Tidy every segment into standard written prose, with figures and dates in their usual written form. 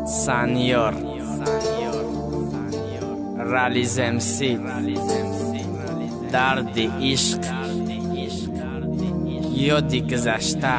Санёр Рализ МС Дарди ишқ ёди гузашта.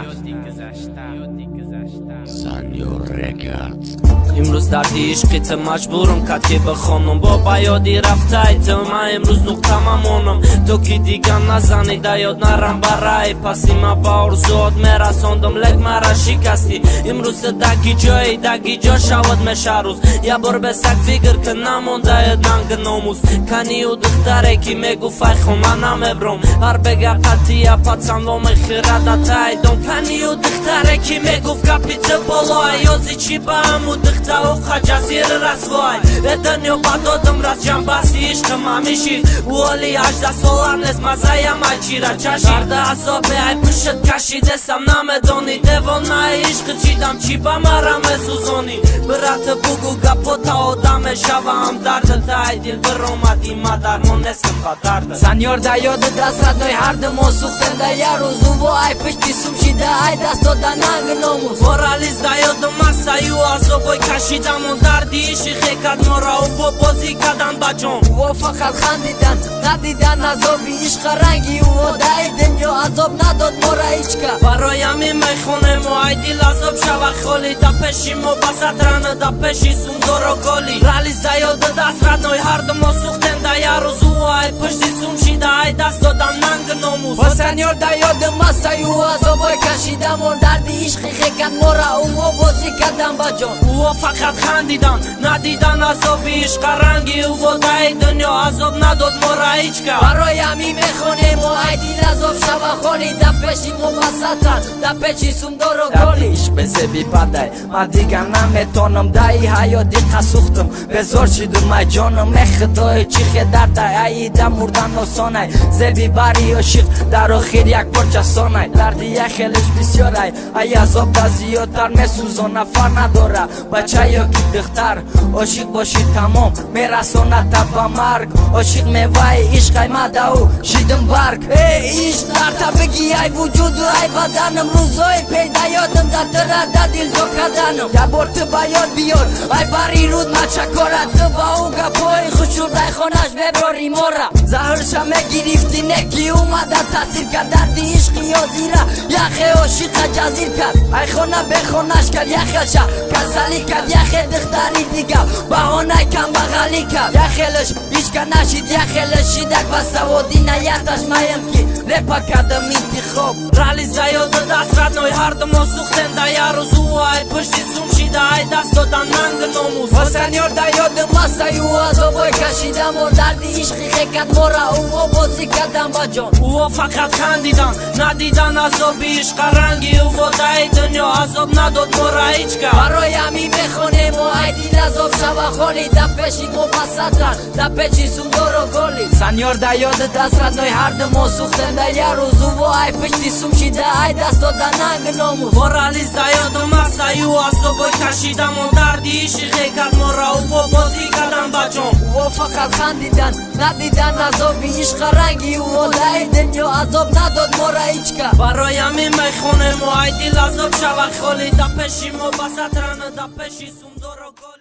Санёр Рекордс. Имрӯз дарди ишқи ту маҷбурам кард ки бихонам, бо ба ёди рафтаи ту ман имрӯз нуқта мамонам, то ки дигар назанӣ да ёд нарам барай паси ма ба орзуот мерасондам, лек мара шикастӣ. Имрӯз ту даги ҷои даги ҷо шавад меша рӯз, як бор бесак фикр кун намондаед нанги номус. Канию духтаре ки мегуфт ай хона намебром, ҳар бега қатия пацанло мехӯрада тайдом. Канию духтаре ки мегуфт гапи ту боло, аёзи чӣ ба ҳаму духтар уқа ҷазир расвой. Эдунё ба додам раз ҷанбасти ишқим ҳамишид, ӯ ҳоли 18 сола нест, мазаям ай чира чашид. Дарда азобе ай пушт кашидесам, намедонӣ девонаи ишқи чидам, чӣ ба мара месӯзонӣ. Браты бугӯ гапота одам мешавам, дардата ай дил биромадӣ, ма дармон нестам ба дарда. Санёр да ёди дастрадной ҳарду мо сӯхтем да як рӯз, ӯво ай пишти сум шида ай даст дода нанги номус. Борализ да ёдам аст аю азобой кашидамон, дарди ишқи хекад мора ӯво бозӣ кадан ба ҷон. Ӯво фақат хандидан, надидан азоби ишқа ранги ӯво даи дунё азоб надод мора ҳичка. Барои ҳамин мехонему ай дил азоб шава холи, да пеши мо басатрана да пеши сумдоро голи. Рализ да ёди даст радной ҳарду мо сӯхтем да як рӯз, ӯ ай пушти сум шида ай даст додан нанги номус. Санёр да ёдам аст аю азобой кашидамон, дарди ишқи хекад мора ӯво бозӣ кадан ба ҷон. Ӯво фақат хандидан, надидан азоби ишқа ранги ӯво даи дунё азоб надод мора ҳичка. Барои ҳамин мехонему ай дил азоб шава холи, да пеши мо басатан да печи сумдоро голи. Ишқ безеби падай, ман дигар наметонам, даи ҳаёт диққа сӯхтам, безор шидум ай ҷонам. Э худоё, чӣ хе дардай, аида мурдан осонай, зеби бари ошиқ дар охир як порча сонай. Дарди як хелеш бисёрай, ай азоб да зиёдтар месӯзон, нафар надора бача ё ки духтар. Ошиқ бошӣ тамом мерасонад та ба марг, ошиқ меваи ишқай мадау шидим барг. Э ишқ дарта бигӣ ай вуҷуду ай баданам, рӯзҳои пейда ёдам за тура да дил ҷо карданам. Як бор ту ба ёд биёр ай бари руд мачакора, ту ба ӯ гапҳои хушурдай хонаш меброри мора. Заҳрша мегирифтӣ неки омада таъсир кард, дарди ишқи ҳозира яхе ошиқа ҷазир кард. Ай хона бехонаш кард, яхелша касалӣ кард, яхе духтари дига баҳонаи камбағалӣ кард. Яхелаш ҳичка нашид, яхелаш шидак ба саводӣ наяташ, маям ки репа кардам интихоб. Рализ да ёди даст радной ҳарду мо сӯхтем да як рӯз, ӯ ай пушти сум шида ай даст додан нанги номус. Санёр да ёдам аст аю азобой кашидамон, дарди ишқи хекад мора ӯво бозӣ кадан ба ҷон. Ӯво фақат хандидан, надидан азоби ишқа ранги ӯво даи дунё азоб надод мора ҳичка. Барои ҳамин мехонему ай дил азоб шава холи, да пеши мо басатран да печи сумдоро голи. Санёр да ёди даст радной ҳарду мо сӯхтем да як рӯз, ӯво ай пишти сум шида ай даст дода нанги номус. Борализ да ёдам аст аю азобой кашидамон, дарди ишқи хекад мора ӯво бозӣ кадан ба ҷон. Ӯво фақат хандидан, надидан азоби ишқа ранги ӯво даи дунё азоб надод мора ҳичка. Барои ҳамин мехонему ай дил азоб шава холи, да пеши мо басатрана да пеши сумдоро голи.